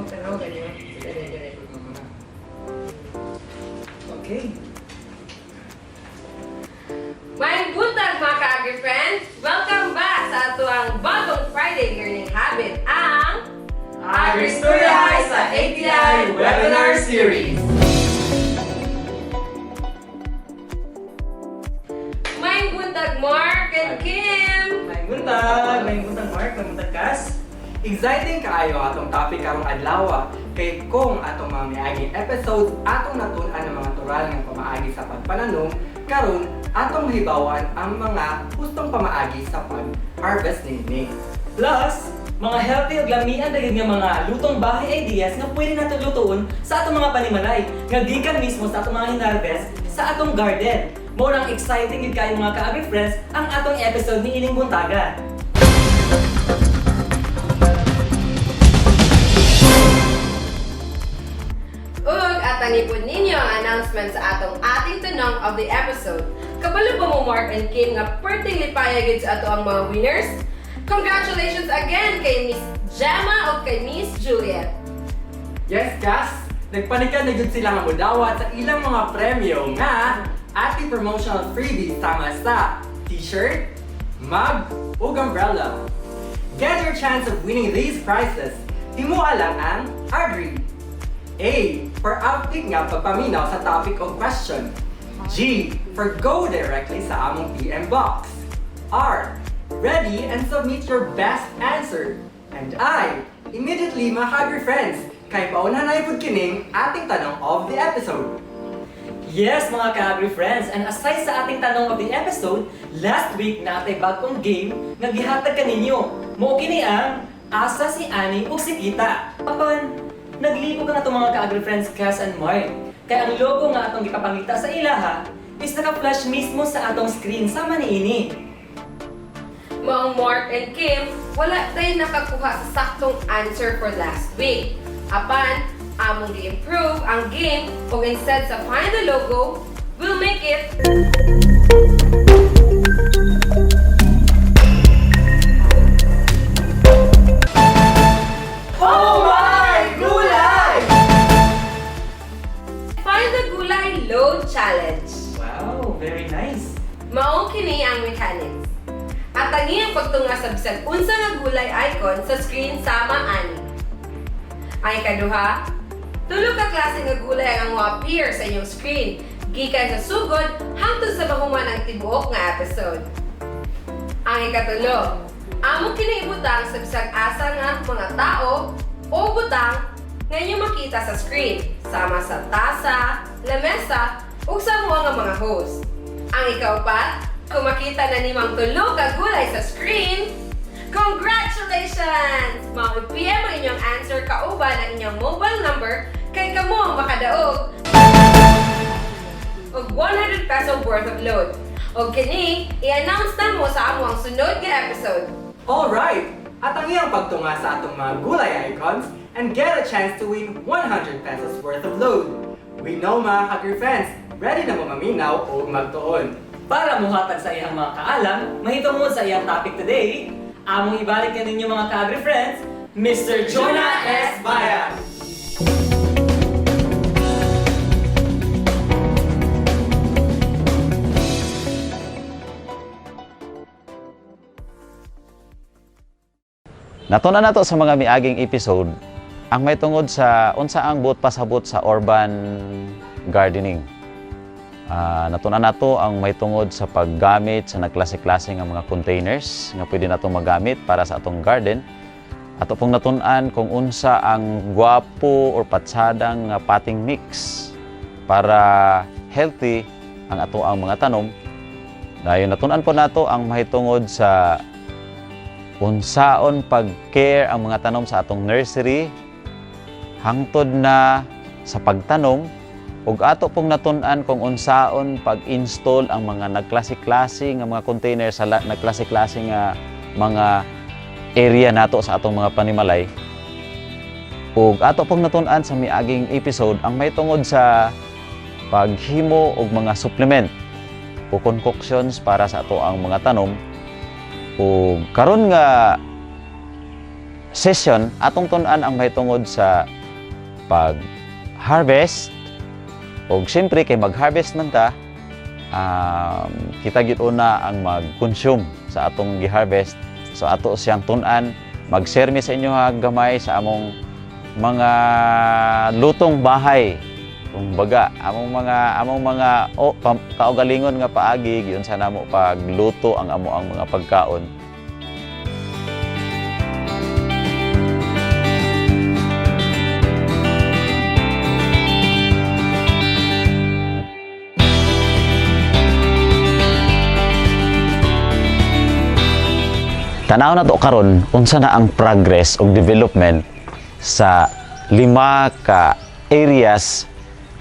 Tanaw ganyo. Dere, dere. Okay. Maayong buntag, mga ka-agri-friends! Welcome back sa atoang bagong Friday learning habit, ang AgriStoryahay sa ATI Webinar Series! Maayong buntag, Mark and Kim! Maayong buntag! Maayong buntag, Mark! Maayong buntag, Cass! Exciting kaayo atong topic karong adlaw kay kung atong mga miaging episodes atong natun-an ang mga tural nga pamaagi sa pagpananom, karon atong mahibaw-an ang mga hustong pamaagi sa pag-harvest niini. Plus, mga healthy ug lamian dagid nga mga lutong bahay ideas nga pwede nato lutoon sa atong mga panimalay nga gikan mismo sa atong mga hinarvest sa atong garden. Mao nang exciting gid kaayo, mga ka-agri friends, ang atong episode niining buntaga. Ug atangi pod ninyo ang announcement sa atong ating tanong of the episode. Kabalo ba mo, Mark and Kim, nga perting lipaya gid sa atoang mga winners? Congratulations again kay Miss Gemma ug kay Miss Juliet. Yes, Cass! Nagpanikan na jud sila nga modawat sa ilang mga premyo nga ating promotional freebies sama sa t-shirt, mug, ug umbrella. Get your chance of winning these prizes. Himoa lang ang AGRI. A. For uptick nga pagpaminaw sa topic o question. G. For go directly sa among PM box. R. Ready and submit your best answer. And I. Immediately, mga ka friends, kay pauna na ipod kining ating tanong of the episode. Yes, mga ka-agri friends, and aside sa ating tanong of the episode, last week naa tay bagong game nga gihatag kaninyo. Mao kini ang Asa si Ani ug si Kita. Apan, naglibog ang atong mga ka-agri friends Cass and Mark. Kay ang logo nga atong gipapangita sa ilaha is naka-flash mismo sa atong screen sama niini. Maong Mark and Kim, wala tayo nakakuha sa saktong answer for last week. Apan, among gi-improve ang game ug instead sa find the logo, we'll make it Oh my! Gulay! Find the Gulay Load Challenge. Wow, very nice. Mao kini ang mechanics. Atangi ang pagtunga sa bisag unsa nga gulay icon sa screen sama ani. Ang ikaduha, tulo ka klase nga gulay ang mo-appear sa inyong screen gikan sa sugod hangtod sa mahuman ang tibuok nga episode. Ang ikatulo, amo kini ibutang sa bisag asa nga mga tao o butang nga inyong makita sa screen sama sa tasa, lamesa ug sa mga nga mga host. Ang ikaupat, kung makita na nimang tulo ka gulay sa screen, congratulations! Mao i-PM ang inyong answer kauban ang inyong mobile number kay kamo ang makadaog og 100 peso worth of load. Og kini, i-announce na mo sa among sunod nga episode. Alright! At ang iyang pagtunga sa atong mga gulay icons and get a chance to win 100 pesos worth of load. We know, mga ka-agri friends, ready na mo maminaw o magtuon. Para muhatag sa iyang mga kaalam, mahitungod sa iyang topic today, among ibalik na ninyo, mga ka-agri friends, Mr. Jonah S. Bayan! Natun-an nato sa mga miaging episode ang may tungod sa unsa ang buot pasabot sa urban gardening. Natun-an nato ang may tungod sa paggamit sa nagklase-klase nga mga containers nga pwede nato magamit para sa atong garden. Ato pong natun-an kung unsa ang gwapo or patsadang nga potting mix para healthy ang ato ang mga tanom. Dayon natun-an po nato ang mahitungod sa unsaon pag-care ang mga tanom sa atong nursery hangtod na sa pagtanom, ug ato pong natun-an kung unsaon pag-install ang mga nagklase-klase nga mga container sa nagklase-klase nga mga area nato sa atong mga panimalay. Ug ato pong natun-an sa miaging episode ang may tungod sa paghimo og mga supplement o concoctions para sa ato ang mga tanom. Ug karon nga session, atong tun-an ang mahitungod sa Pag harvest og siyempre kay mag-harvest man ta, kita gyud una ang mag-consume sa atong gi-harvest. So ato siyang tun-an, mag-share mi sa inyo ha gamay sa among mga lutong bahay. Kumbaga, among mga o, kaugalingon nga paagi giunsa namo pagluto ang amo ang mga pagkaon. Tanaw na to karon unsa na ang progress ug development sa lima ka areas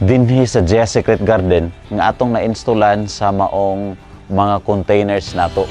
dinhi sa Jia Secret Garden nga atong na-installan sa maong mga containers nato.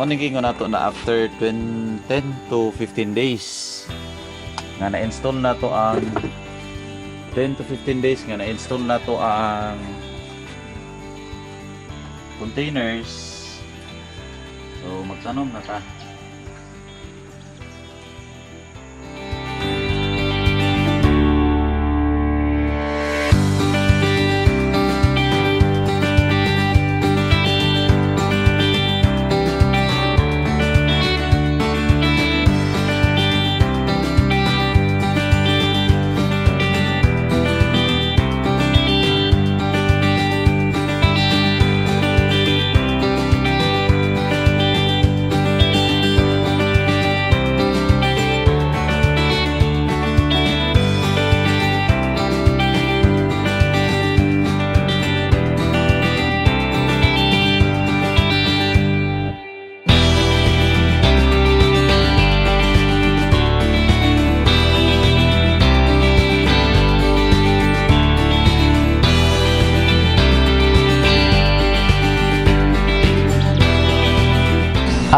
Mao ning giingon nato na after 20, 10 to 15 days nga na-install na to ang 10 to 15 days nga na-install na to ang containers. So magtanom na ta.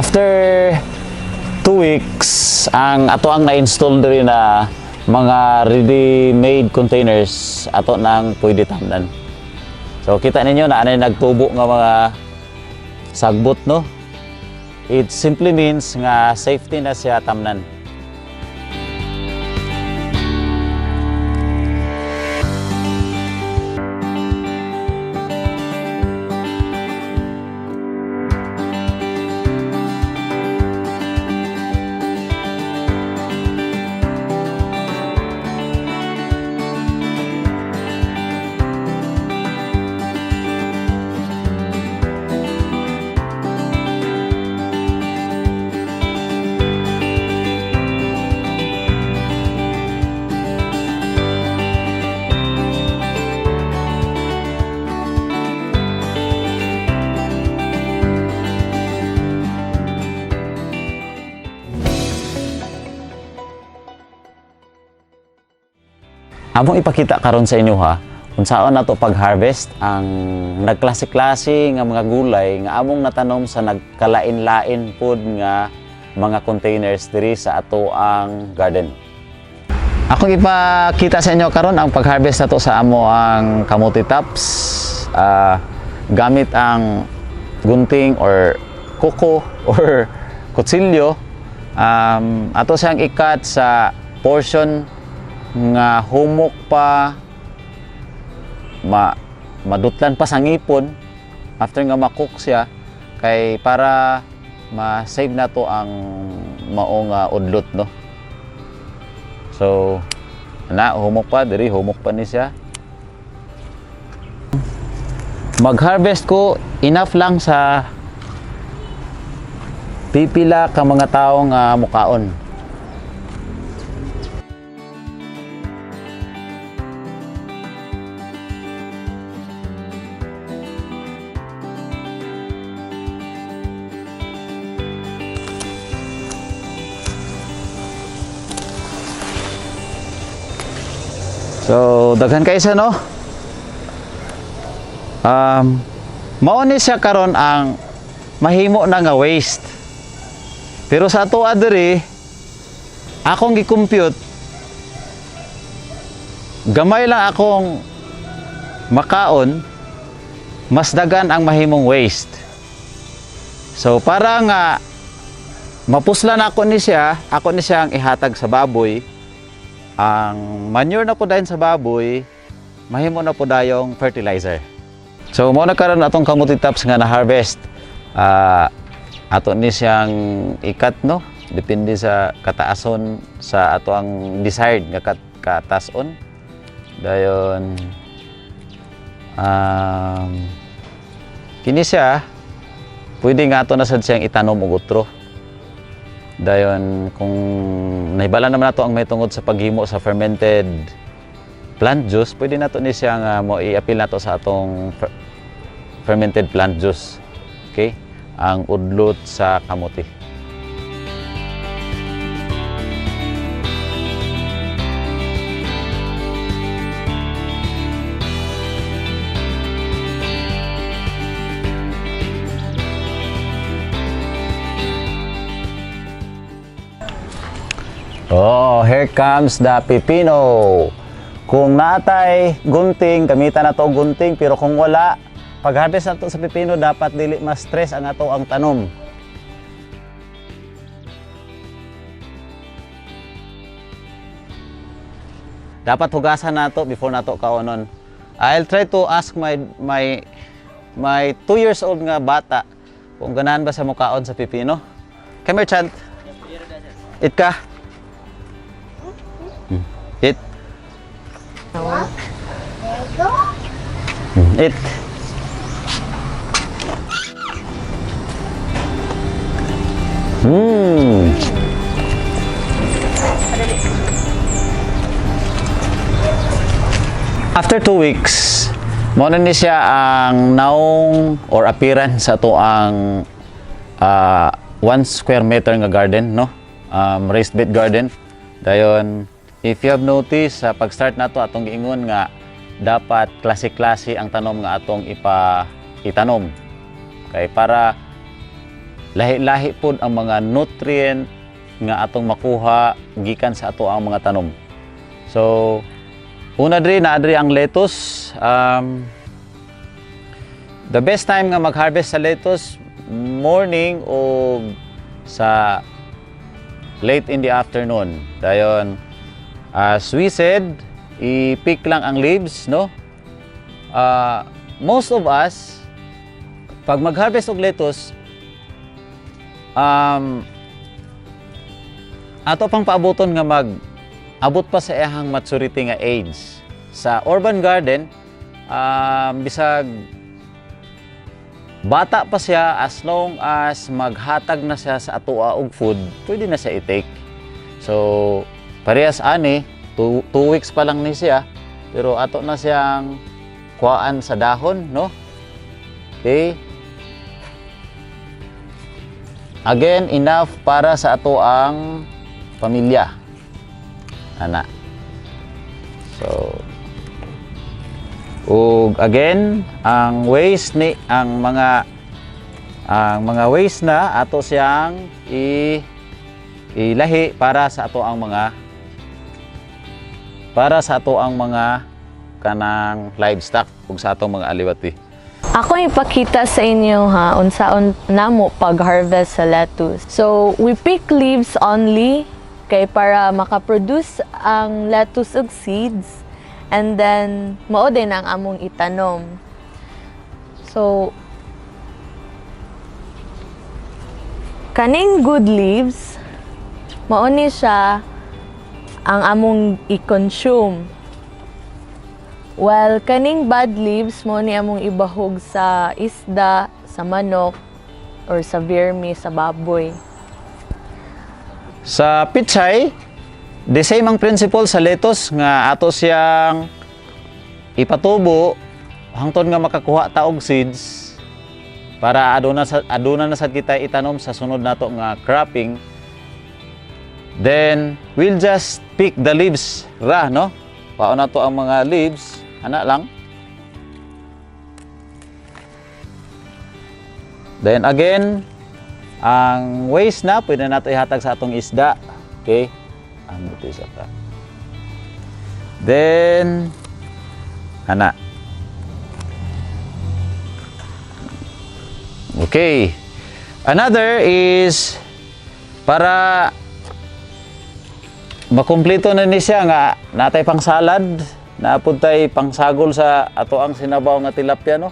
After 2 weeks, ang ato ang na-install diri na mga ready-made containers, ato nang pwede tamnan. So kita ninyo na anay nagtubo nga mga sagbot, no? It simply means nga safety na siya tamnan. Among ipakita karon sa inyo ha, unsaon nato pag-harvest ang nagklase-klase nga mga gulay nga among natanom sa nagkalain-lain pod nga mga containers diri sa ato ang garden. Akong ipakita sa inyo karon ang pag-harvest nato sa amo ang kamote tops gamit ang gunting or kuko or kutsilyo. Ato siyang ikat sa portion nga humok pa, madutlan pa sa ngipon after nga makook siya, kay para ma-save nato ang maong udlot, no? So na humok pa diri, humok pa ni siya. Mag-harvest ko enough lang sa pipila ka mga tao nga mukaon. So, daghan kay isa, no? Mao ni siya karon ang mahimo na nga waste. Pero sa ato diri, akong gi-compute, gamay lang akong makaon, mas dagan ang mahimong waste. So para nga mapuslan ako ni siya, ako ni siya ang ihatag sa baboy. Ang manure na po dayon sa baboy, mahimo na po dayong fertilizer. So mao na karon atong kamuti tops nga na-harvest. Ato ni siyang ikat, no? Depende sa kataason sa ato ang desired nga katason. Dayon kini siya pwede nga ato na sad siyang itanom og utro. Dayon kung nahibala naman nato ang may tungod sa paghimo sa fermented plant juice, pwede nato ni siya nga mo i-appeal nato sa atong fermented plant juice. Okay? Ang udlot sa kamote. Oh, here comes the pipino. Kung naatay gunting, gamitan na to og gunting, pero kung wala, pag harvest na to sa pipino, dapat dili ma-stress ang ato ang tanom. Dapat hugasan nato before nato kaonon. I'll try to ask my 2 years old nga bata kung ganahan ba sa mukaon sa pipino. Come here, Chant. Eat ka. Eat. Eat. After 2 weeks, mao na ni siya ang naong or appearance sa ato ang 1 square meter nga garden, no? Raised bed garden. Dayon, if you have noticed, sa pag-start nato atong giingon nga dapat klase-klase ang tanom nga atong itanom. Kay para Lahi-lahi pod ang mga nutrient nga atong makuha gikan sa ato ang mga tanom. So, una diri na diri ang lettuce. The best time nga mag-harvest sa lettuce, morning o sa late in the afternoon. Dayon, as we said, i-pick lang ang leaves, no? Most of us, pag mag-harvest og lettuce, ato pang paabuton nga mag abot pa sa iyahang maturity nga age. Sa urban garden, bisag bata pa siya, as long as maghatag na siya sa atoa og food, pwede na siya i-take. So, parehas ani, 2 weeks pa lang ni siya, pero ato na siyang kuhaan sa dahon, no? Okay. Again, enough para sa ato ang pamilya. Ana. So, ug again, ang waste ni ang mga waste na ato siyang ilahi para sa ato ang mga kanang livestock ug sa atong mga aliwati. Ako ipakita sa inyo ha unsaon namo pag-harvest sa lettuce. So, we pick leaves only kay para makaproduce ang lettuce og seeds and then mao din ang among itanom. So, kaning good leaves mao ni siya ang among i-consume. Well, kaning bad leaves mao ni among ibahog sa isda, sa manok, or sa vermi, sa baboy. Sa pichay, the same ang principle sa lettuce nga ato siyang ipatubo hangtod nga makakuha ta og seeds para aduna na sad kita itanom sa sunod nato nga cropping. Then we'll just pick the leaves ra, no? Paon na to ang mga leaves, ana lang. Then again, ang waste na pwede nato ihatag sa atong isda. Okay? Ang buti sa ka. Then ana. Okay. Another is para makumpleto na ni siya nga natay pang salad, naapod tay pangsagol sa ato ang sinabaw nga tilapia, no.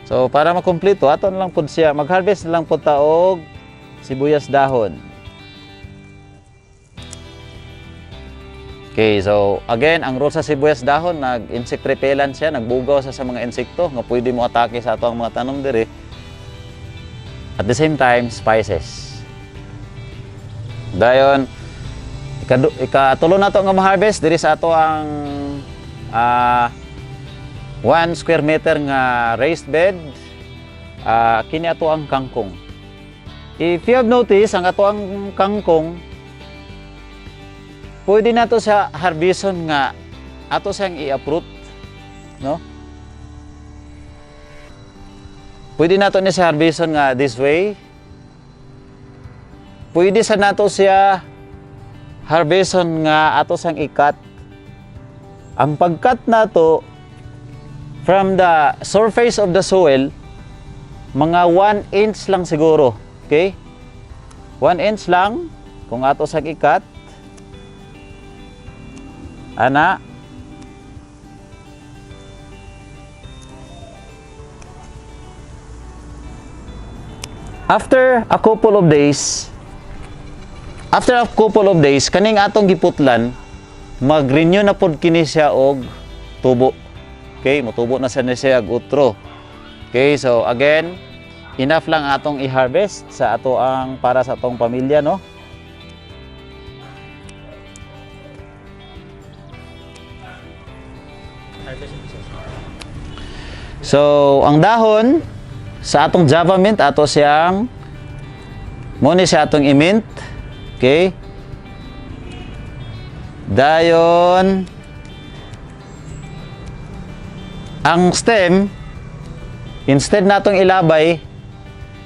So para makumpleto, ato na lang pud siya mag-harvest na lang pud ta og sibuyas dahon. Okay, so again, ang role sa sibuyas dahon, nag-insect repellent siya, nagbugaw siya sa mga insekto nga pwede mo atake sa ato ang mga tanom diri. At the same time, spices. Dayon, ikatulo na to nga ma-harvest diri sa ato ang 1 square meter nga raised bed. Kini ato ang kangkong. If you have noticed, ang ato ang kangkong, pwede nato sa harveston nga ato siyang i-uproot, no? Pwede nato ni sa harveston nga this way. Pwede sa nato siya harveston nga ato siyang i-cut. Ang pag-cut nato from the surface of the soil, mga 1 inch lang siguro. Okay? 1 inch lang kung ato siyang i-cut. Ana. After a couple of days, kaning atong giputlan, mag-renew na pod kini siya og tubo. Okay, motubo na siya ni siya og utro. Okay, so again, enough lang atong i-harvest sa ato ang para sa atong pamilya, no? So, ang dahon sa atong Java mint, ato siyang mao ni siya atong i-mint. Okay? Dayon, ang stem, instead natong ilabay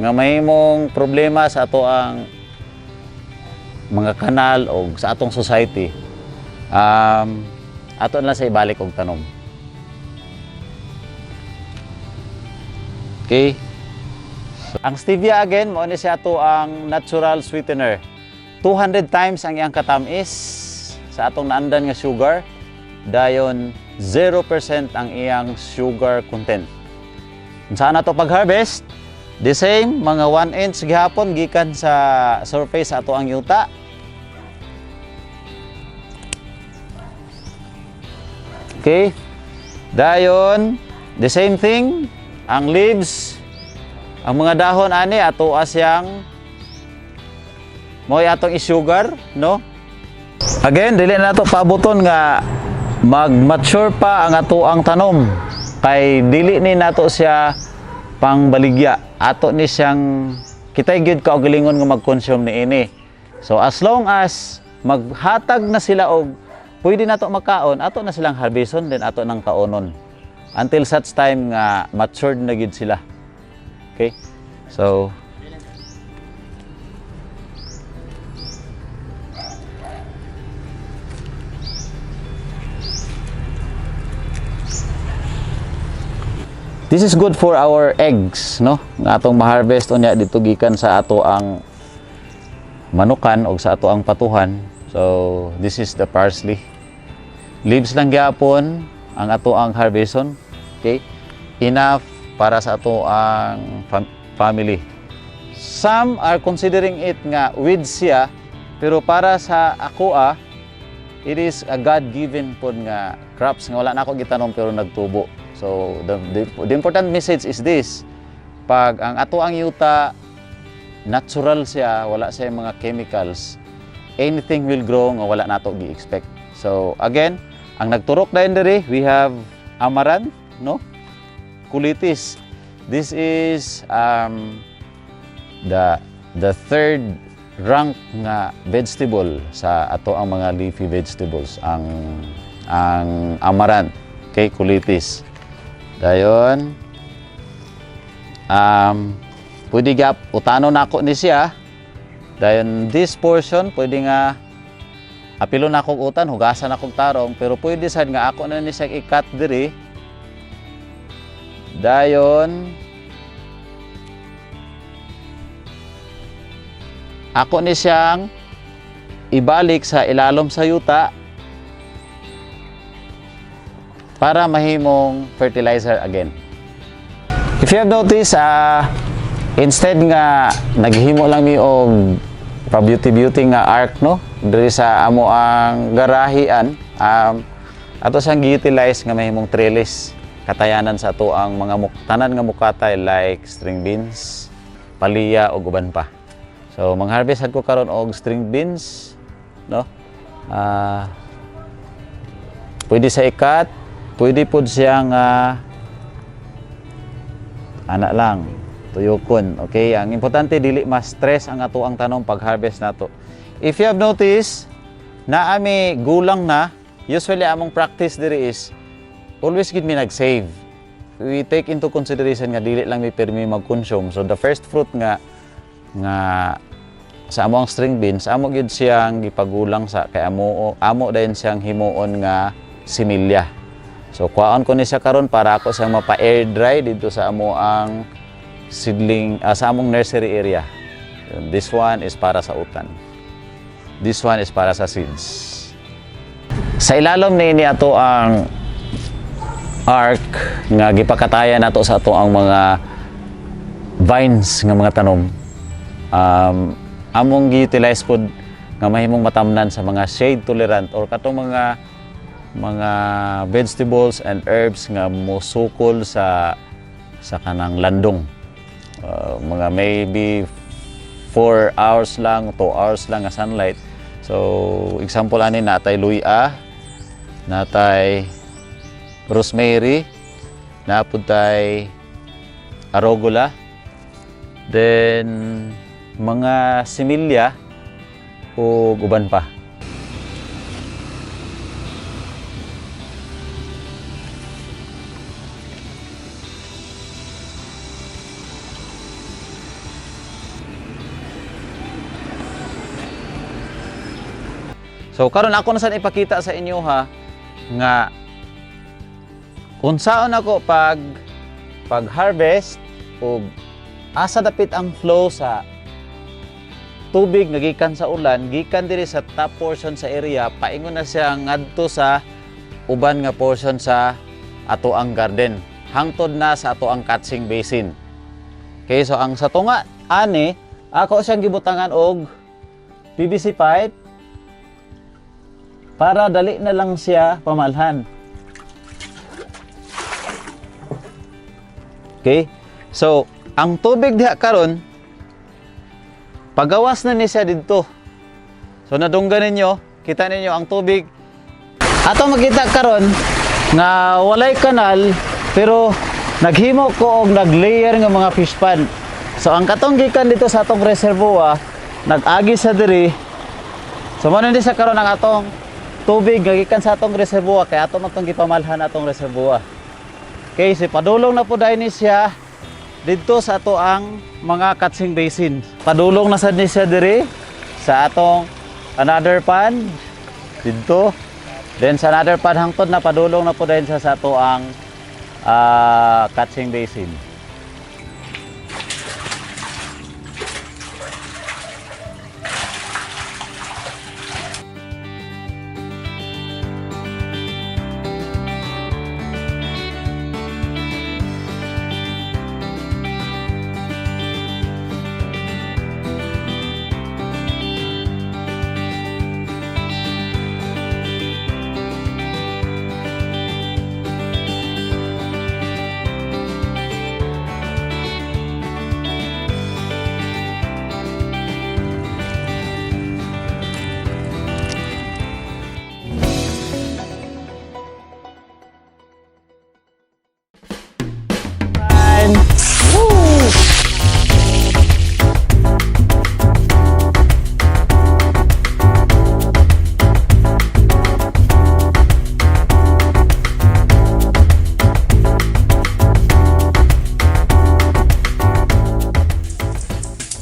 nga mahimong problema sa ato ang mga kanal o sa atong society, ato na lang sa ibalik og tanom. Okay. So, ang stevia again, mao ni siya ato ang natural sweetener. 200 times ang iyang katamis sa atong naandan nga sugar. Dayon 0% ang iyang sugar content. Unsa na to pag-harvest? The same, mga 1 inch gihapon gikan sa surface ato ang yuta. Okay? Dayon, the same thing, ang leaves, ang mga dahon ani ato siyang mo'y atong i-sugar, no? Again, dili na nato paabuton nga mag-mature pa ang ato ang tanom kay dili ni nato siya pangbaligya. Ato ni siyang kitay gyud kaugalingon nga mag-consume niini. So as long as maghatag na sila og pwede nato makaon, ato na silang harveston, then ato nang kaonon. Until such time nga matured na gyud sila. Okay? So this is good for our eggs, no? Nga atong ma-harvest unya dito gikan sa ato ang manukan o sa ato ang patuhan. So, this is the parsley. Leaves lang gyapon ang ato ang harveston. Okay? Enough para sa ato ang family. Some are considering it nga weeds siya, pero para sa ako it is a God-given pod nga crops nga wala na ako gitanom pero nagtubo. So the important message is this: pag ang ato ang yuta natural siya, wala siya mga chemicals, anything will grow nga wala nato gi-expect. So again, ang nagturok dayon diri, we have amaranth, no? Kulitis. This is the third rank nga vegetable sa ato ang mga leafy vegetables, ang amaranth kay kulitis. Dayon pwede gap utano nako ni siya. Dayon this portion pwede nga apilo na akong utan, hugasan akong tarong, pero pwede sad nga ako na ni siya i-cut diri. Dayon ako ni siyang ibalik sa ilalom sa yuta para mahimong fertilizer again. If you have noticed, instead nga naghimo lang mi og pa beauty beauty nga arc, no, diri sa amo ang garahian, ato siyang gi-utilize nga mahimong trellis, katayanan sa ato ang mga tanan nga mukatay like string beans, paliya ug uban pa. So mangharvest sad ko karon og string beans, no? Pwede sa ikat, pwede pud siyang ana lang tuyokon. Okay, ang importante dili ma-stress ang ato ang tanom pag harvest nato. If you have noticed, naa mi gulang na, usually among practice diri is always gid mi nag-save. We take into consideration nga dili lang mi pirmi mag-consume. So the first fruit nga sa amo ang string beans, amo gyud siyang gipagulang sa kay amo amo dayon siyang himuon nga similya. So kuhaon ko ni siya karon para ako siyang mapa-air dry dito sa amo ang seedling, sa among nursery area. This one is para sa utan. This one is para sa seeds. Sa ilalom ni ato ang arc nga gipakatayan nato sa ato ang mga vines nga mga tanom. Among gi-utilize pod nga mahimong matamnan sa mga shade tolerant or katong mga vegetables and herbs nga mosukol sa kanang landong. Mga maybe 4 hours lang, 2 hours lang nga sunlight. So, example ani, natay luya, natay rosemary, napud tay arugula, then mga similya ug uban pa. So karon ako na sad ipakita sa inyo ha nga unsaon ako pag pag harvest ug asa dapit ang flow sa tubig nga gikan sa ulan gikan diri sa top portion sa area paingon na siya ngadto sa uban nga portion sa ato ang garden hangtod na sa ato ang catching basin. Okay, so ang sa tunga ani ako siyang gibutangan og PVC pipe para dali na lang siya pamalhan. Okay? So, ang tubig diha karon pagawas na ni siya didto. So nadunggan ninyo, kita ninyo ang tubig. Ato makita karon nga walay kanal pero naghimo ko og naglayer nga mga fish pond. So ang katong gikan dito sa atong reservoir, nag-agi sa diri. So mo na sa karon ang atong tubig nga gikan sa atong reservoir kay ato man tong gipamalhan atong reservoir. Okay, si padulong na po dahil ni siya didto sa ato ang mga catching basin. Padulong na sad ni siya diri sa atong another pond didto. Then sa another pond hangtod na padulong na po dahil siya sa ato ang catching basin.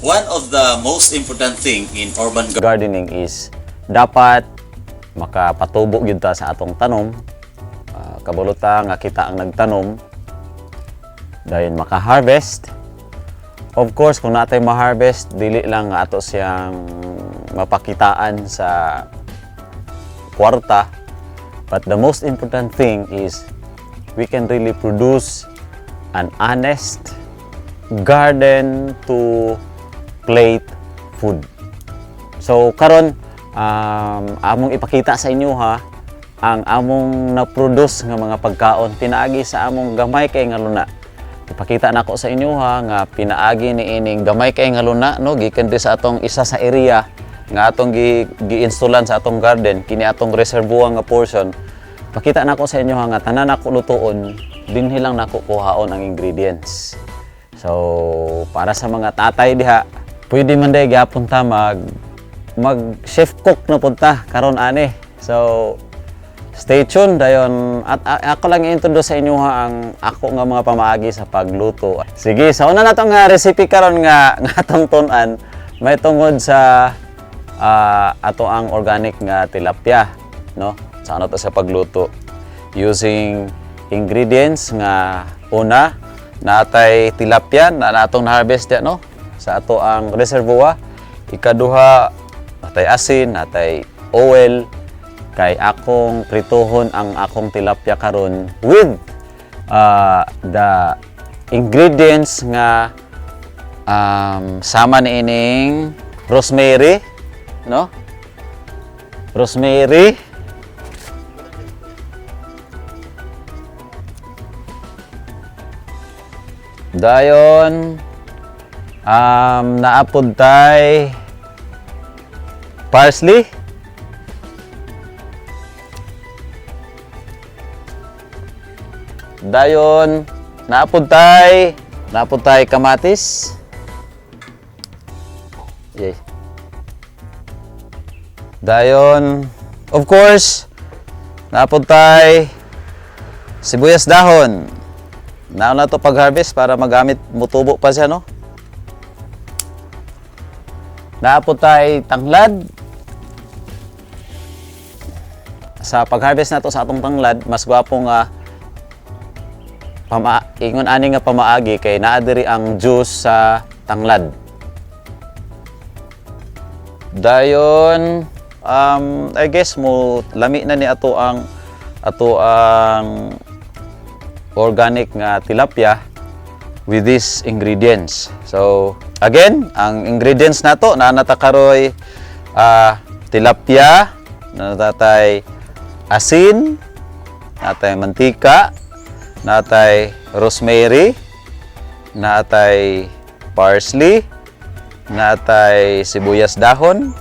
One of the most important thing in urban gardening is dapat makapatubo gyud ta sa atong tanom. Kabalo ta nga kita ang nagtanom dayon maka-harvest. Of course, kung natay ma-harvest, dili lang nga ato siyang mapakitaan sa kwarta. But the most important thing is we can really produce an honest garden to plate food. So karon among ipakita sa inyo ha ang among na-produce nga mga pagkaon pinaagi sa among gamay kay nga luna. Ipakita nako sa inyo ha nga pinaagi ni ining gamay kay nga luna, no, gikan di sa atong isa sa area nga atong gi giinstulan sa atong garden kini atong reservoir nga portion. Pakita nako sa inyo ha nga tanan nako lutuon dinhi lang nako kuhaon ang ingredients. So, para sa mga tatay diha, pwede man day gyapon ta mag mag chef cook na punta karon ani. So, stay tuned dayon at ako lang i-introduce sa inyo ha ang ako nga mga pamaagi sa pagluto. Sige, sa una na tong nga recipe karon nga nga atong tun-an may tungod sa ato ang organic nga tilapia, no? Sa ano to sa pagluto using ingredients nga una natay tilapia na natong na-harvest diya, no, sa ato ang reservoir. Ikaduha, natay asin, natay oil kay akong prituhon ang akong tilapia karon with the ingredients nga sama ni ining rosemary, no, rosemary, dayon naapod tay parsley, dayon naapod tay kamatis. Yay. Dayon, of course, naapod tay sibuyas dahon. Nauna to pag-harvest para magamit mutubo pa siya, no? Naapod tay tanglad. Sa pag-harvest nato sa atong tanglad, mas gwapo nga ingon ani nga pamaagi kay naa diri ang juice sa tanglad. Dayon, I guess mo lami na ni ato ang organic nga tilapia with these ingredients. So, again, ang ingredients nato naa na ta karoy tilapia, naa natay asin, natay mantika, natay rosemary, natay parsley, natay sibuyas dahon,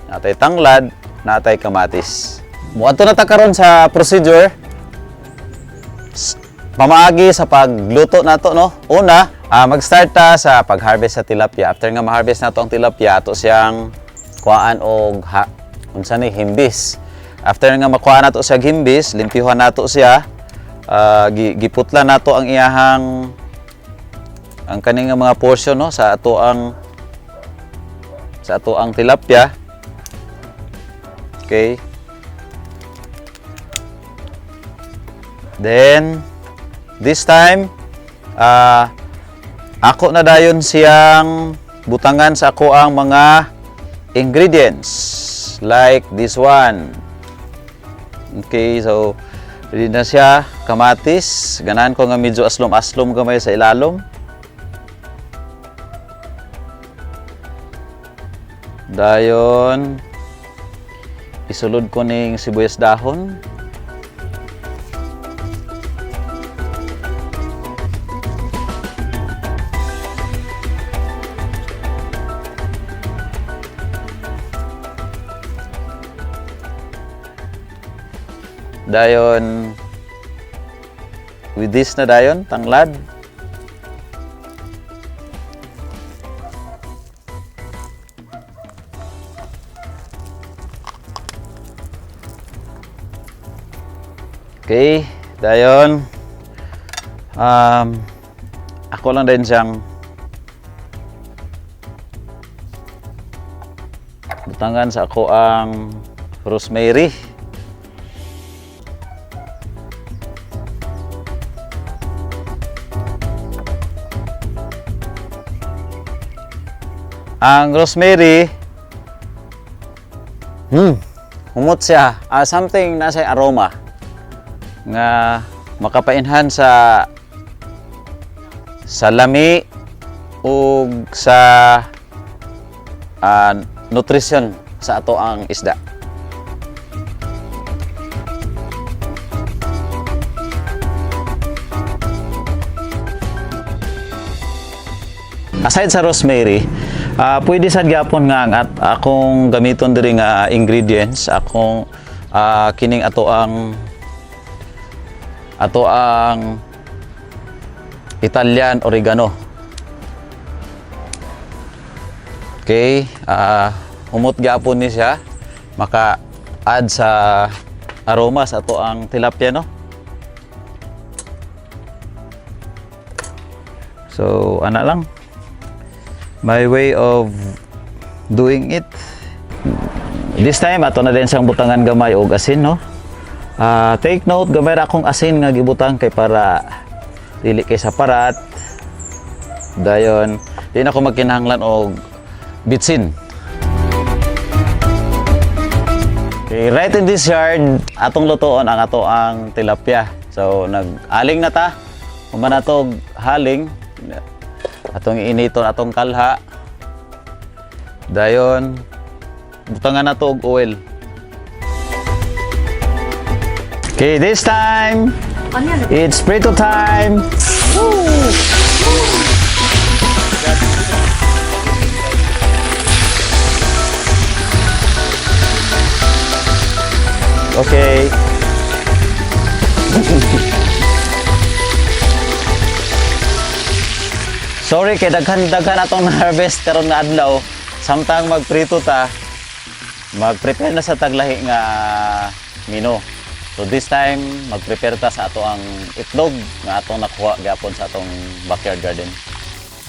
natay tanglad, natay kamatis. Muadto na ta karon sa procedure pamaagi sa pagluto nato, no. Una, mag-start ta sa pag-harvest sa tilapia. After nga ma-harvest nato ang tilapia, ato siyang kuhaan og unsa ni, himbis. After nga makuha nato siya himbis, limpyuhan nato siya. Giputla nato ang iyahang ang kaning nga mga portion, no, sa ato ang tilapia. Okay. Then this time, ako na dayon siyang butangan sa ako ang mga ingredients like this one. Okay, so ready na siya. Kamatis. Ganahan ko nga medyo aslom-aslom gamay sa ilalom. Dayon, isulod ko ning sibuyas dahon. Dayon, with this na dayon, tanglad. Okay, dayon. Ako lang din siyang butangan sa ako ang rosemary. Ang rosemary, humot siya. Something na sa aroma nga makapa-enhance sa lami ug sa nutrition sa ato ang isda. Aside sa rosemary, pwede sad gyapon nga ang at akong gamiton diri nga ingredients, akong kining ato ang Italian oregano. Okay, humot gyapon ni siya, maka add sa aroma sa ato ang tilapia, no. So, ana lang. My way of doing it. This time ato na din siyang butangan gamay og asin, no. Take note, gamay ra akong asin nga gibutang kay para dili kay sa parat. Dayon, di na ako magkinahanglan og bitsin. Okay, right in this yard, atong lutoon ang ato ang tilapia. So, nag-aling na ta. Human na to og haling. Atong initon atong kalha. Dayon, butangan na to og oil. Okay, this time, it's prito time. Woo! Okay. Sorry kay daghan-daghan atong na-harvest karon nga adlaw. Samtang magprito ta, mag-prepare na sa taglahi nga menu. So this time, mag-prepare ta sa ato ang itlog nga atong nakuha gyapon sa atong backyard garden.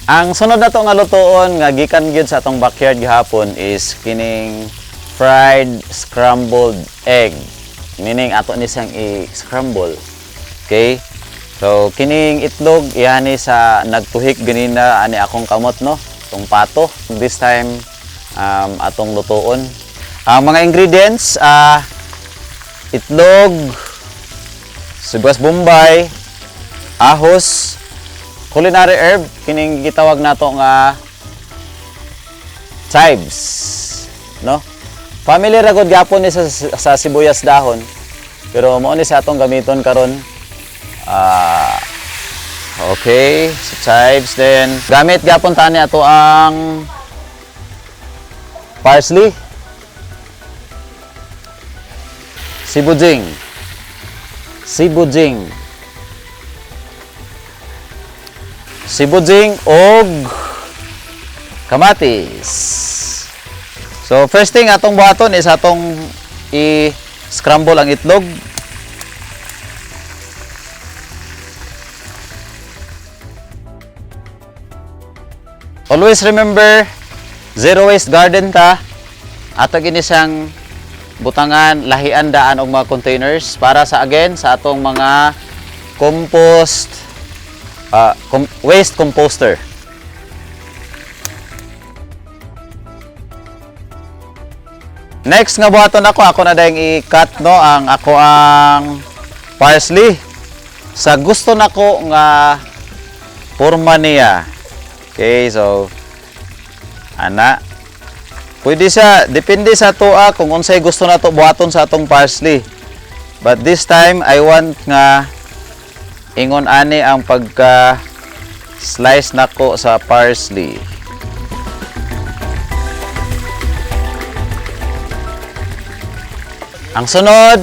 Ang sunod na to nga lutoon nga gikan gyud sa atong backyard gihapon is kining fried scrambled egg. Meaning ato ni siyang i-scramble. Okay? So kining itlog iyani sa nagtuhik ganina ani akong kamot, no. Tong pato. This time atong lutuon. Ang mga ingredients, itlog, sibuyas bombay, ahos, culinary herb, kining gitawag nato nga chives, no? Family ra gud gyapon ni sa sibuyas dahon. Pero mao ni sa atong gamiton karon. Okay, so chives, then gamit gyapon tani ato ang parsley. Sibujing. Sibujing. Sibujing og kamatis. So first thing atong buhaton is atong i-scramble ang itlog. Always remember, zero waste garden ta. Ato gini siyang butangan, lahian daan og mga containers para sa, again, sa atong mga compost, waste composter. Next nga buhaton ako, ako na dayong i-cut, no, ang ako ang parsley sa gusto nako nga porma niya. Okay, so ana, pwede siya, depende sa atoa kung unsay gusto nato buhaton sa atong parsley. But this time I want nga ingon ani ang pagka slice nako sa parsley. Ang sunod,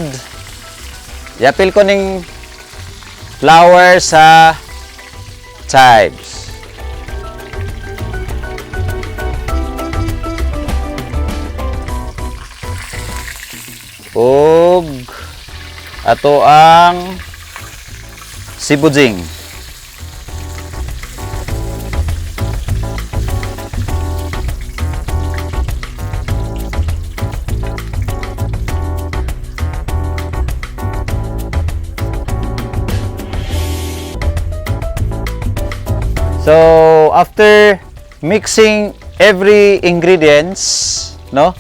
yapil ko ning flour sa chives. Ug ato ang sibujing. So, after mixing every ingredients, no?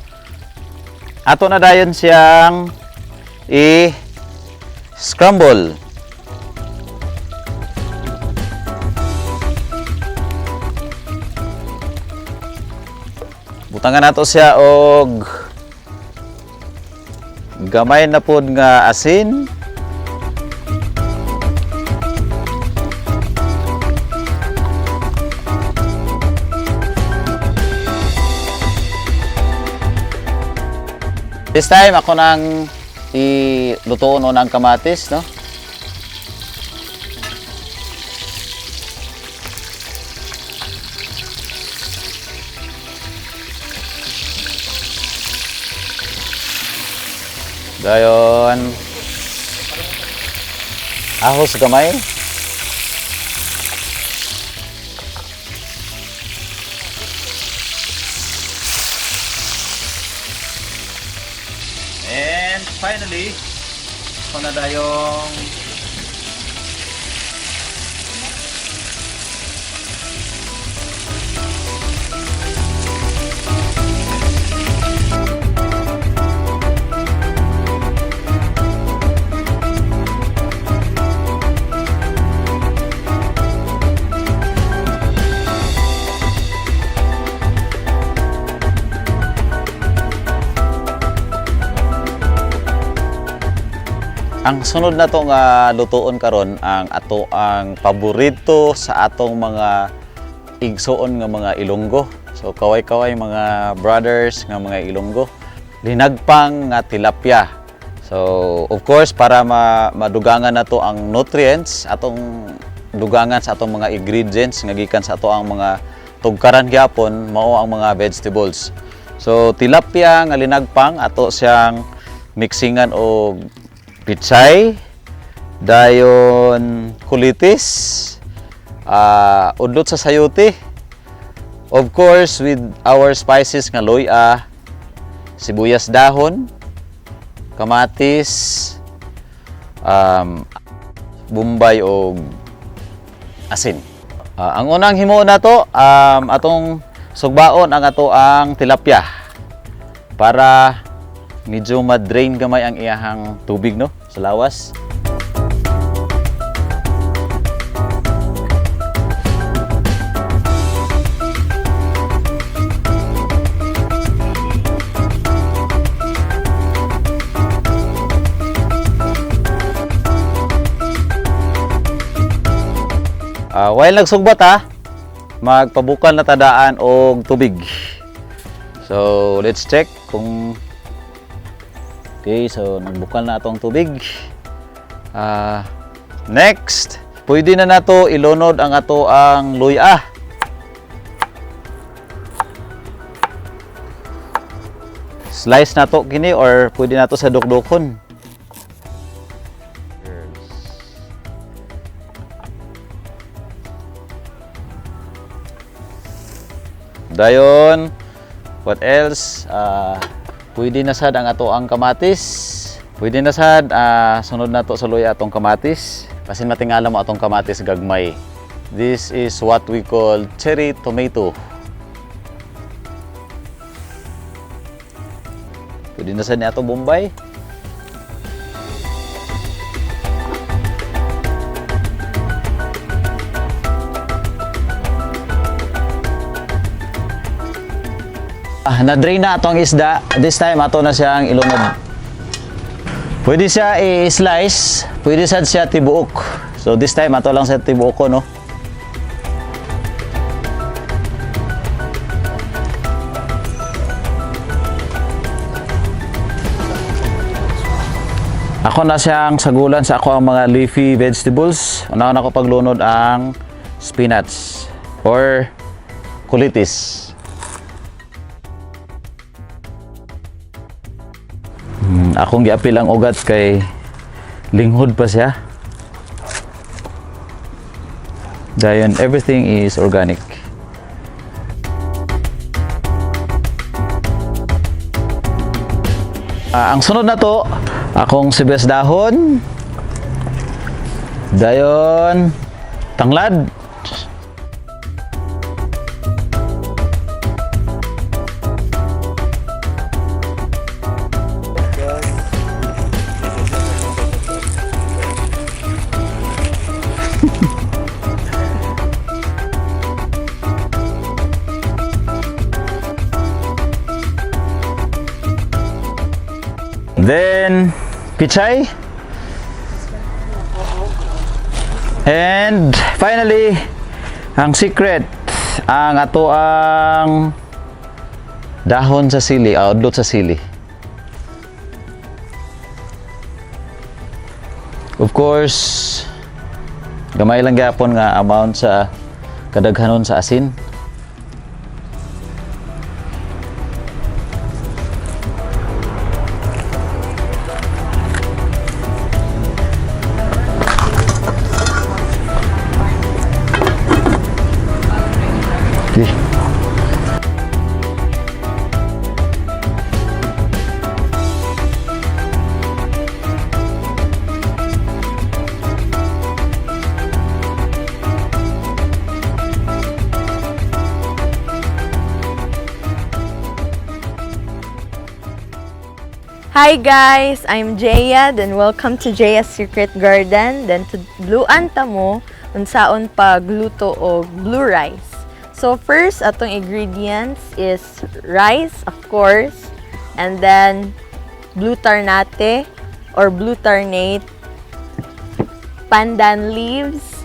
Ato na dayon siyang i-scramble. Butangan nato siya og gamay na pod nga asin. This time ako nang ilutoon ang kamatis, no? Dayon. Ahos gamay. And finally, ako na dayong Ang sunod na to nga lutuon karon ang ato ang paborito sa atong mga igsuon nga mga Ilonggo. So kaway-kaway mga brothers nga mga Ilonggo. Linagpang nga tilapia. So of course, para madugangan nato ang nutrients, atong dugangan sa atong mga ingredients nga gikan sa ato ang mga tugkaran gyapon mao ang mga vegetables. So tilapia nga linagpang, ato siyang mixingan og pichay, dayon kulitis, udlot sa sayuti. Of course, with our spices nga luya, sibuyas dahon, Kamatis, bombay o asin. Ang unang himuon nato, atong sugbaon ang ato ang tilapia para medyo ma-drain gamay ang iyahang tubig, no, sa lawas. While nagsugba ta, magpabukal na tadaan og tubig. So, let's check kung. Okay, so nagbukal na atong tubig. Next, pwede na nato ilunod ang ato ang luya. Slice nato kini or pwede nato sa dukdukon. Dayon, what else? Pwede na sad ang ato ang kamatis. Pwede na sad, sunod na to sa luya atong kamatis. Kasi matingala mo atong kamatis gagmay. This is what we call cherry tomato. Pwede na sad ni ato bombay. Na-drain na atong isda. This time, ato na siyang ilunod. Pwede siya i-slice, pwede sad siya tibuok. So this time, ato lang siya tibuok ko, no? Ako na siyang sagulan sa ako ang mga leafy vegetables. Una na ko paglunod ang spinach or kulitis. Akong giapil ang ugat kay linghod pa siya. Dayon, everything is organic. Ang sunod na to, akong sibuyas dahon. Dayon, tanglad. Then, pichay. And finally, ang secret, ang ato ang dahon sa sili, udlot sa sili. Of course, gamay lang gyapon nga amount sa kadaghanon sa asin. Okay. Hi guys, I'm Jaya, then welcome to Jaya's Secret Garden. Then to bluan ta mo unsaon pagluto og blue rice. So first, atong ingredients is rice, of course, and then blue tarnate or blue tarnate, pandan leaves,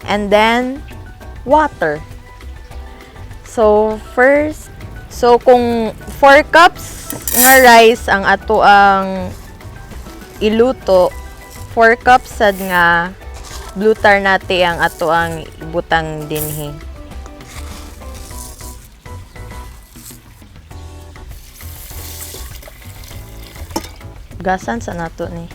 and then water. So first, so kung 4 cups nga rice ang ato ang iluto, 4 cups sad nga blue tarnate ang ato ang ibutang dinhi. Gasan sa nato ni.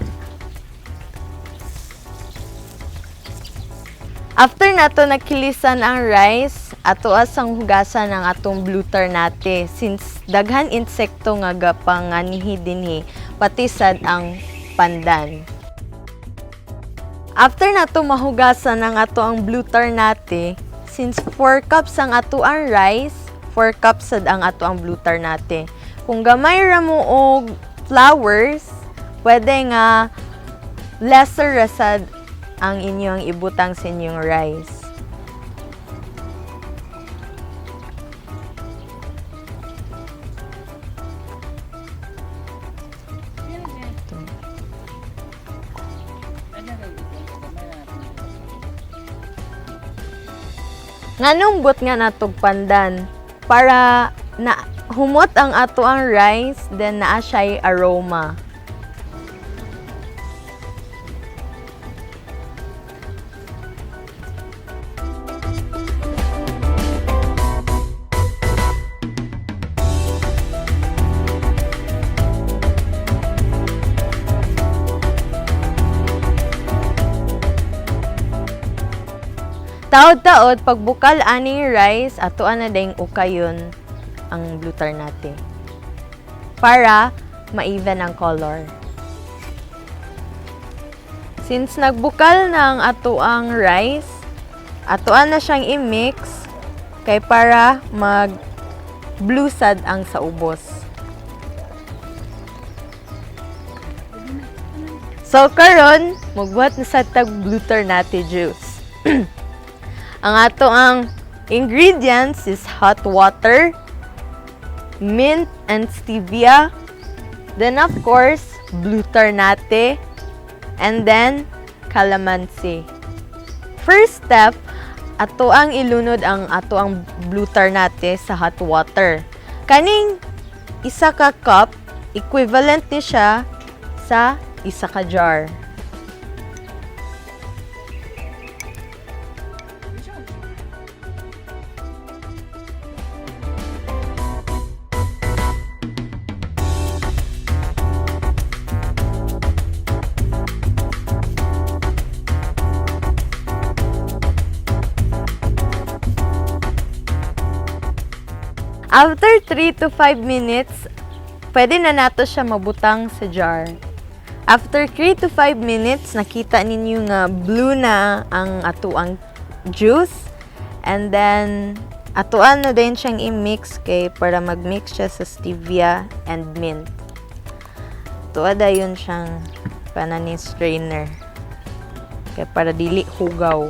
After nato nakilisan ang rice, ato asang hugasan ang atong blue tarnate since daghan insekto nga gapanganihi dinhi. pati sad ang pandan. After nato mahugasan ang ato ang blue ternate, since 4 cups ang ato ang rice, 4 cups sad ang ato ang blue ternate. Kung gamay ra mo og flowers, pwede nga lesser ra sad ang inyong ibutang sa inyong rice. Nganong but nga natog pandan? Para na humot ang ato ang rice, then naa siya'y aroma. Taod-taod, pagbukal ani rice, atoan na ding ukayon ang blue ternate. Para ma-even ang color. Since nagbukal na ang ato ang rice, atoan na siyang i-mix kay para mag blue sad ang sa ubos. So karon, magbuhat na sa tag blue ternate juice. Ang ato ang ingredients is hot water, mint and stevia, then of course, blue ternate, and then calamansi. First step, ato ang ilunod ang ato ang blue ternate sa hot water. Kaning isa ka cup, equivalent ni siya sa isa ka jar. After 3 to 5 minutes, pwede na nato siya mabutang sa jar. After 3 to 5 minutes, nakita ninyo nga blue na ang atuang juice. And then, atuan na din siyang i-mix kay para mag-mix siya sa stevia and mint. Tuwa dayon siyang pananin strainer. Kay para dili hugaw.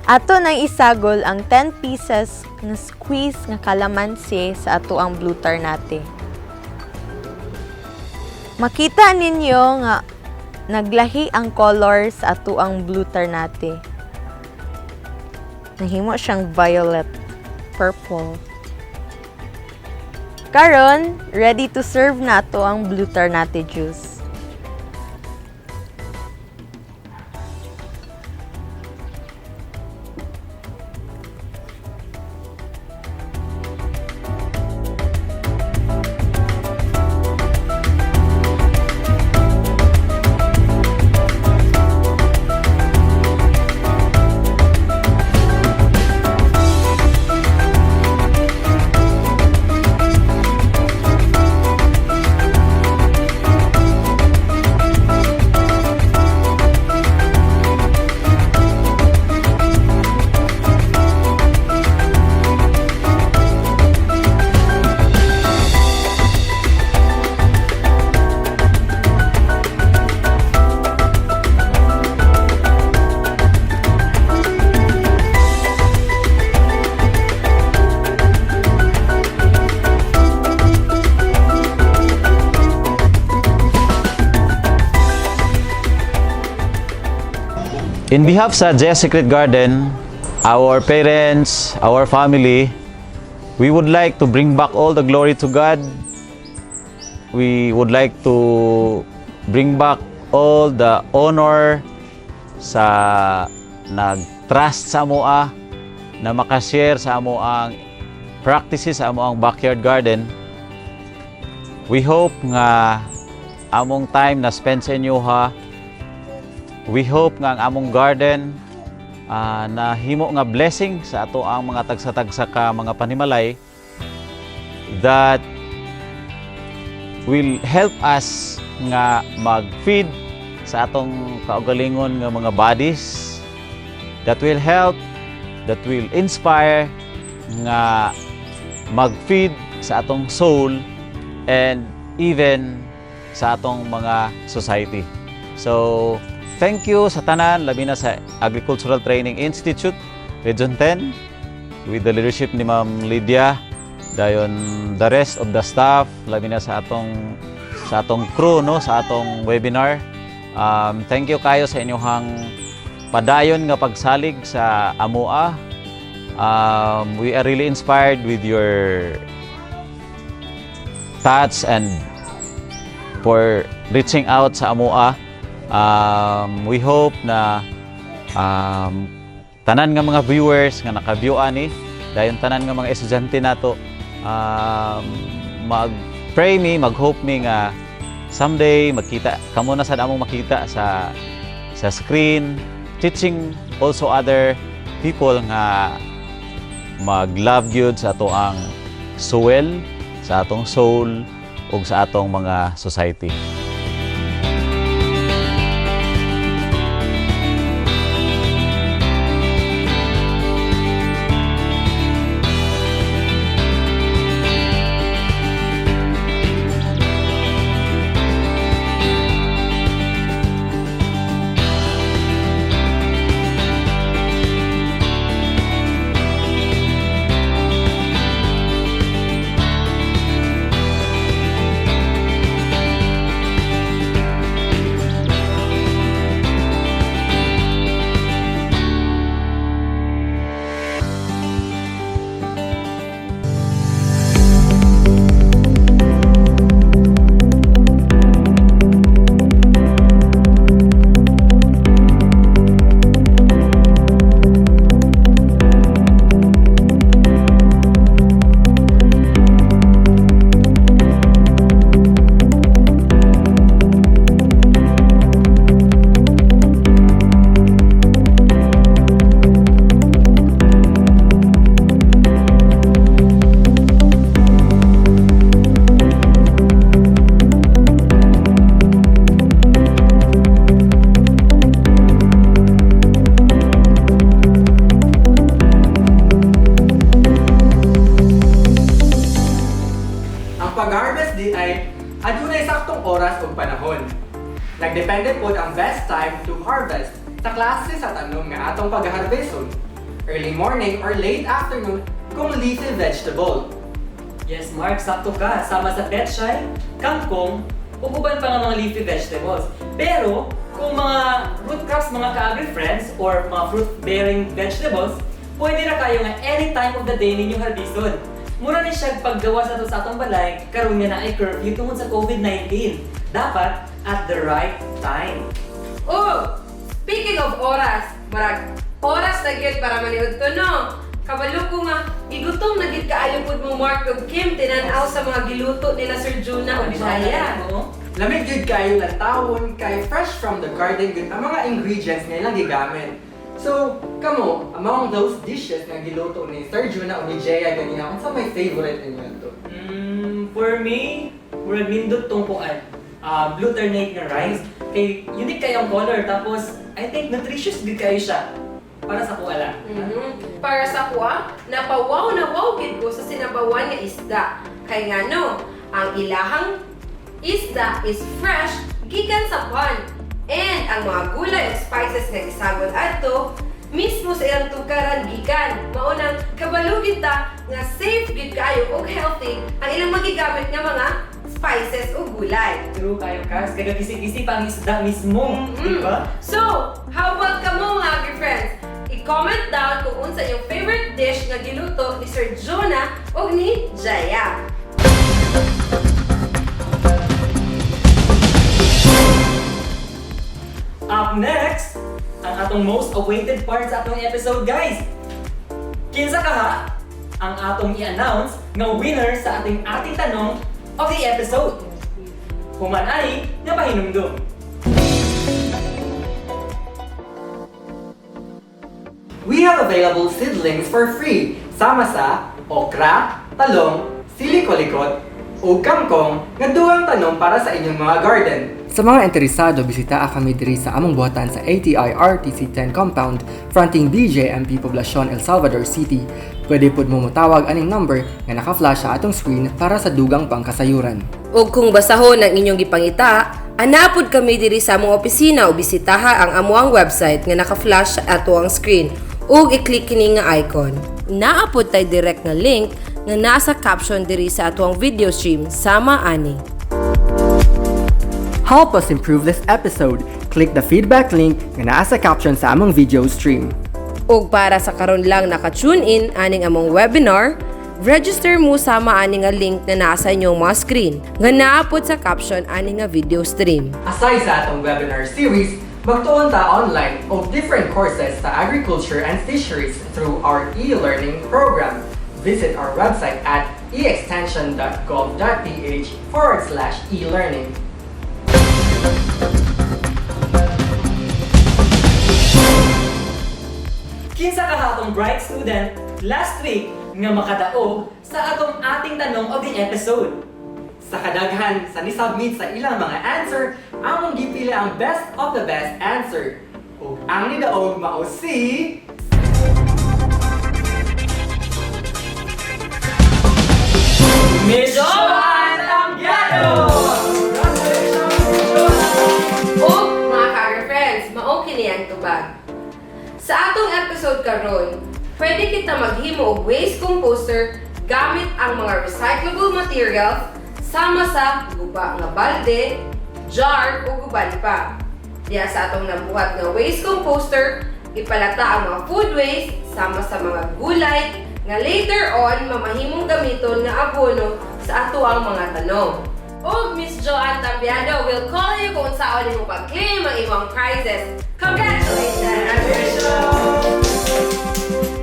Ato nang isagol ang 10 pieces nga squeeze nga kalamansi sa ato ang blue ternate. Makita ninyo nga naglahi ang color sa ato ang blue ternate. Nahimo siyang violet, purple. Karon, ready to serve na ato ang blue ternate juice. In behalf sa Jess Secret Garden, our parents, our family, we would like to bring back all the glory to God. We would like to bring back all the honor sa nag-trust sa amoa na makashare sa amo ang practices sa amo ang backyard garden. We hope nga among time na spend sa inyo ha. We hope nga ang among garden Nahimo nga blessing sa ato ang mga tagsa-tagsa ka mga panimalay that will help us nga mag-feed sa atong kaugalingon nga mga bodies, that will help, that will inspire nga mag-feed sa atong soul and even sa atong mga society. So, thank you sa tanan, labi na sa Agricultural Training Institute, Region 10, with the leadership ni Ma'am Lydia, dayon the rest of the staff, labi na sa atong crew, no, sa atong webinar. Thank you kayo sa inyong padayon nga pagsalig sa amoa. We are really inspired with your thoughts and for reaching out sa amoa. We hope na tanan nga mga viewers nga naka-view ani, dayon tanan nga mga estudyante nato, mag-pray mi, mag-hope mi nga someday magkita kamo na sad among makita sa screen, teaching also other people nga mag-love gyud sa ato ang soil, sa atong soul ug sa atong mga society. Ang pag-harvest di ay adunay saktong oras ug panahon. Nagdepende pod ang best time to harvest sa klase sa tanom nga atong pag-harveston. Early morning or late afternoon kung leafy vegetable. Yes, Mark, sakto ka. Sama sa pechay, kangkong, ug uban pa nga mga leafy vegetables. Pero, kung mga root crops, mga ka-agri-friends, or mga fruit-bearing vegetables, pwede na kayo nga any time of the day ninyong harbison. Mura ni siya paggawa sa ato sa atong balay, karon nga naay curfew tungod sa COVID-19. Dapat at the right time. Oh, speaking of oras, murag oras na gyud para maniud to, no. Kabalo ko nga gigutom na gid kaayo pud mo, Mark ug Kim, tinan-aw sa mga giluto nila Sir Juna ug Jaya. Oo. Lamig gyud kayo lantawon kay fresh from the garden gyud ang mga ingredients nga ilang gigamit. So, kamo, among those dishes nga giluto ni Sir Juna o ni Jaya ganina, unsa may favorite ninyo to? For me, murag nindot tong kuan. Blue ternate nga rice. Kay unique kayong color, tapos I think nutritious gid kayo siya. Para sa kuha lang. Para sa kuha, napawaw na wow gid ko sa sinabawan nga isda. Kay ngano, ang ilahang isda is fresh gikan sa pond. And ang mga gulay ug spices nga gisagol adto mismo sa ilang tukaran gikan. Mao nang kabalo gid ta nga safe gid kaayo ug healthy ang ilang magigamit nga mga spices ug gulay. True kayo, Kas. Kaya gisi-gisi pa ang isda mismo. Di ba? So, how about kamo, mga agri-friends? I-comment down kung unsa inyong favorite dish nga giluto ni Sir Jonah o ni Jaya. Up next, ang atong most awaited part sa atong episode, guys. Kinsa kaha ang atong i-announce nga winner sa ating tanong of the episode. Human ay nga pahinumdum. We have available seedlings for free sama sa okra, talong, sili kulikot, ug kangkong nga dugang tanom para sa inyong mga garden. Sa mga interesado, bisita kami diri sa among buhatan sa ATI RTC 10 Compound, fronting BJMP Poblacion, El Salvador City. Pwede pud mo motawag aning number nga naka-flash sa atong screen para sa dugang pangkasayuran. Ug kung basahon ang inyong gipangita, anaa pod kami diri sa among opisina o bisitaha ang amuang website nga naka-flash sa atoang screen ug i-click kini nga icon. Naa pod tay direct nga link nga naa sa caption diri sa atoang video stream sama ani. Help us improve this episode. Click the feedback link nga naa sa caption sa among video stream. Ug para sa karon lang naka-tune in aning among webinar, register mo sama ani nga link na naa sa inyong mga screen nga naa pod sa caption ani nga video stream. Aside sa atong webinar series, magtuon ta online og different courses sa agriculture and fisheries through our e-learning program. Visit our website at extension.gov.ph/e-learning. Kinsa kaha atong bright student last week nga makadaog sa atong ating tanong of the episode? Sa kadaghan sa nisubmit sa ilang mga answer, among gipili ang best of the best answer. Ug ang nidaog mao si Miss Joanne Tambiano! Congratulations, Miss Joanne! Ug mga ka-friends, mao kini ang tubag. Sa atong episode karon, pwede kita maghimo og waste composter gamit ang mga recyclable materials sama sa guba nga balde, jar ug uban pa. Diya sa atong nabuhat nga waste composter, ipalata ang mga food waste sama sa mga gulay nga later on mamahimong gamiton nga abono sa atoang mga tanom. Ug Miss Joanne Tambiado will call you kung unsaon nimo pag-claim ang imong prizes. Congratulations!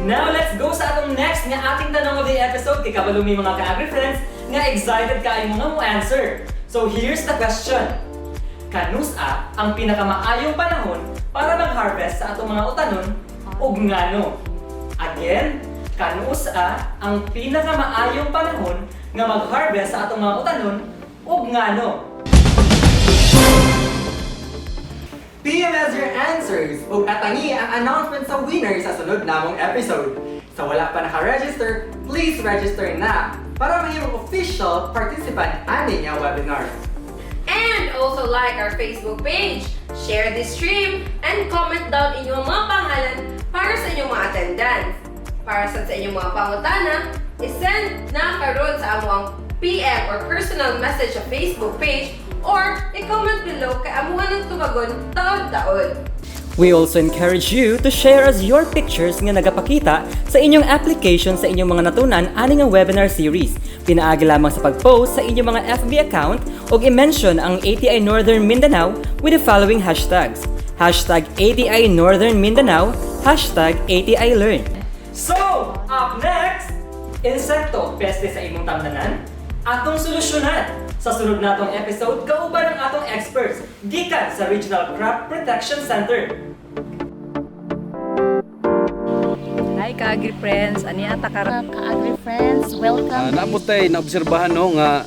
Now let's go sa atong next nga ating tanong of the episode kay kabalo mi, mga ka-agri friends, nga excited kaayo mga mo answer. So here's the question. Kanus-a ang pinakamaayong panahon para mag-harvest sa atong mga utanon ug ngano? Again, kanus-a ang pinakamaayong panahon nga mag-harvest sa atong mga utanon ug ngano? PM us your answers ug atangi ang announcement sa winner sa sunod namong episode. Sa wala pa naka-register, please register na para mahimong official participant ani nga webinar. And also like our Facebook page, share this stream, and comment down inyong mga pangalan para sa inyong mga attendance. Para sa inyong mga pangutana, isend na karon sa among PM or personal message sa Facebook page or i-comment below kay amuha ng tubagon taod-taod. We also encourage you to share us your pictures nga nagapakita sa inyong application sa inyong mga natunan ani nga webinar series. Pinaagi lamang sa pag-post sa inyong mga FB account ug i-mention ang ATI Northern Mindanao with the following hashtags: #ATINorthernMindanao, #ATILearn. So, up next, insekto, peste sa imong tamnanan, atong solusyonan sa sunod natong episode kauban ang atong experts gikan sa Regional Crop Protection Center. Hi, ka-agri friends, ani ata ka Ka-agri friends, welcome. Naa pod tay naobserbahan, no, nga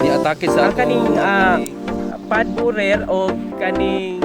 ni atake sa Ang kaning pod borer o kaning